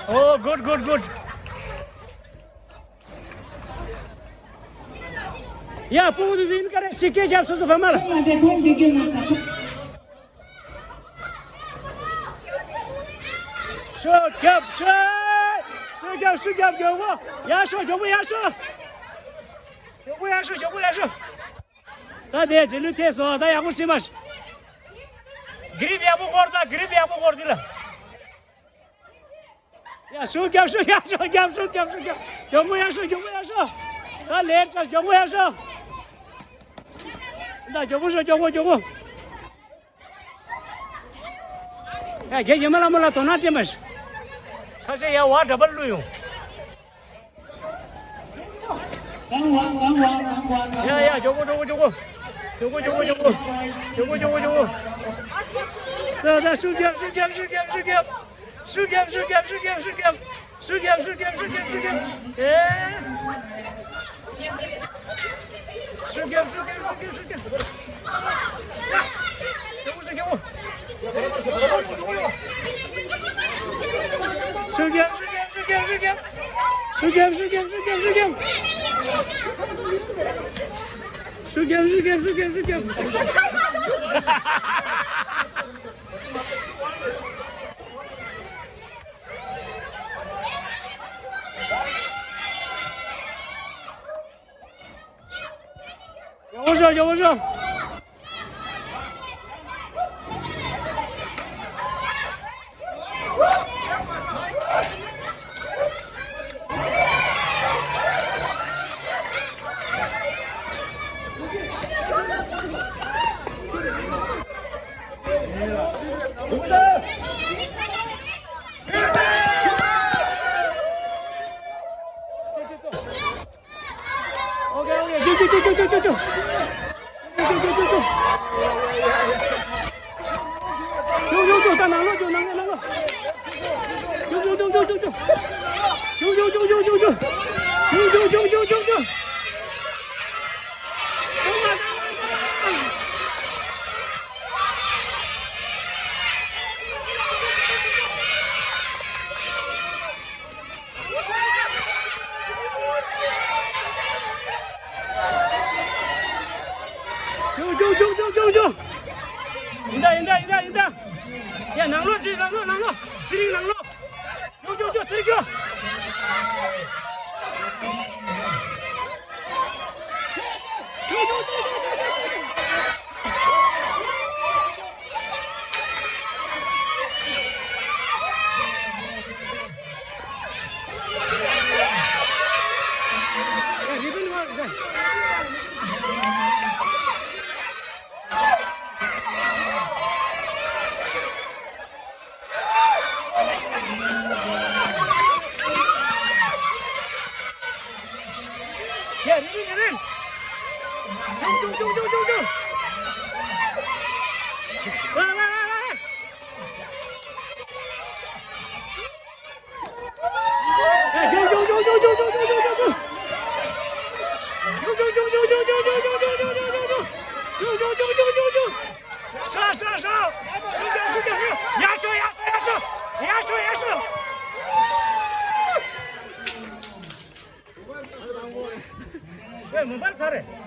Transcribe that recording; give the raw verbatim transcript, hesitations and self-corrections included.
Oh, good, good, good. ཡ། སྤུ་གུ་དེ་ཚོ་ཡིན་ག་རེ་ཞིག་སྐད་རྒྱབ། སོ་སོ་བུད་མེད་ལ། ཤོག་རྒྱབ། ཤོག་ཤོག་རྒྱབ། ཤོག་རྒྱབ། མགྱོགས་པོ་ཡར་ཤོག་མགྱོགས་པོ་ཡར་ཤོག་མགྱོགས་པོ་ཡར་ཤོག་མགྱོགས་པོ་ཡར་ཤོག་ད་དེ་རྗེས་ལུས་ཐེབས་སོང་། ད་ཡག་པོ་བྱེད་མ། གི་རིབ་ཡག་པོ་བསྐོར། ད་གི་རིབ་ཡག་པོ་བསྐོར། འདི་ལ། ཡ། ཤོག་རྒྱབ། ཤོག་ཡར་ཤོག་རྒྱབ། ཤོག་རྒྱབ། ཤོག་རྒྱབ། མགྱོགས་པོ་ཡར་ཤོག་མགྱོགས་པོ་ཡར་ཤོག་ད་ལེར་ཆ། མགྱོགས་པོ་ཡར་ཤོག་ད་མགྱོགས་པོ་ཤོག་མགྱོགས་པོ། མགྱོགས་པོ། ཡ། རྒན་ཉི་མ་ལྷ་མོ་ལ་དོ་སྣང་སྤྲད་མ་ཤིག་ཁ་ཤས་ཡ་བ་འདྲ་པར་བླུགས་ཡོང་། ཡ་ཡ། མགྱོགས་པོ་མགྱོགས་པོ་མགྱོགས་པོ། མགྱོགས་པོ་མགྱོགས་པོ་མགྱོགས་པོ། མགྱོགས་པོ་མགྱོགས་པོ་མགྱོགས་པོ། ད་ད་ཤུགས་རྒྱབ། ཤུགས་རྒྱབ། ཤུགས་རྒྱབ། ཤུགས་རྒྱབ། ཤུགས་རྒྱབ། ཤུགས་རྒྱབ། ཤུགས་རྒྱབ། ཤུགས་རྒྱབ། ཤུགས་རྒྱབ། ཤུགས་རྒྱབ། ཤུགས་རྒྱབ། ཨེ། ཤུགས་རྒྱབ། ཤུགས་རྒྱབ། ཤུགས་རྒྱབ། ཤུགས་རྒྱབ། ཤུགས་རྒྱབ། ཤུགས་རྒྱབ། ཤུགས་རྒྱབ། ཤུགས་རྒྱབ། ཤུགས་རྒྱབ། ཤུགས་རྒྱབ། ཤུགས་རྒྱབ། ཤུགས་རྒྱབ། ཤུགས་རྒྱབ། ཤུགས་རྒྱབ། ཤུགས་རྒྱབ། ཤུགས་རྒྱབ། ཤུགས་རྒྱབ། ཡག་པོ་ཤོག་ཡག་པོ་ཤོག་ཨོ་ཁེ། ཨོ་ཁེ། ཅོ་ཅོ་ཅོ། ཅོ་ཅོ་ཅོ། ཅོ་ཅོ་ཅོ། ཅོ་ཅོ་ཅོ། ད་ནང་ལོགས་ཅོ། ནང་ལོགས། ནང་ལོགས། ཅོ་ཅོ་ཅོ། ཅོ་ཅོ་ཅོ། ཅོ་ཅོ་ཅོ། ཅོ་ཅོ་ཅོ། ཅོ་ཅོ་ཅོ། ཡིན་ད། ཡིན་ད། ཡིན་ད། ཡིན་ད། ཡ། ནང་ལོགས་ཅིག། ནང་ལོགས། ནང་ལོགས། ཚེ་རིང་ནང་ལོགས། ཅོ་ཅོ་ཅོ། ཚེ་རིང་ཅོ། ཡ། རེད་རེད་རེད། ཅུང་ཅུང་། ལ་ལ་ལ་ལ། ཅུང་ཅུང་། ཧྲ་ཧྲ་ཧྲ། ཤུགས་རྒྱབ། ཤུགས་རྒྱབ། ཡར་ཤོག་ཡར་ཤོག་ཡར་ཤོག་ཡར་ཤོག་ཡར་ཤོག་ཝེ། མོ་བལ་ཚར་རེད།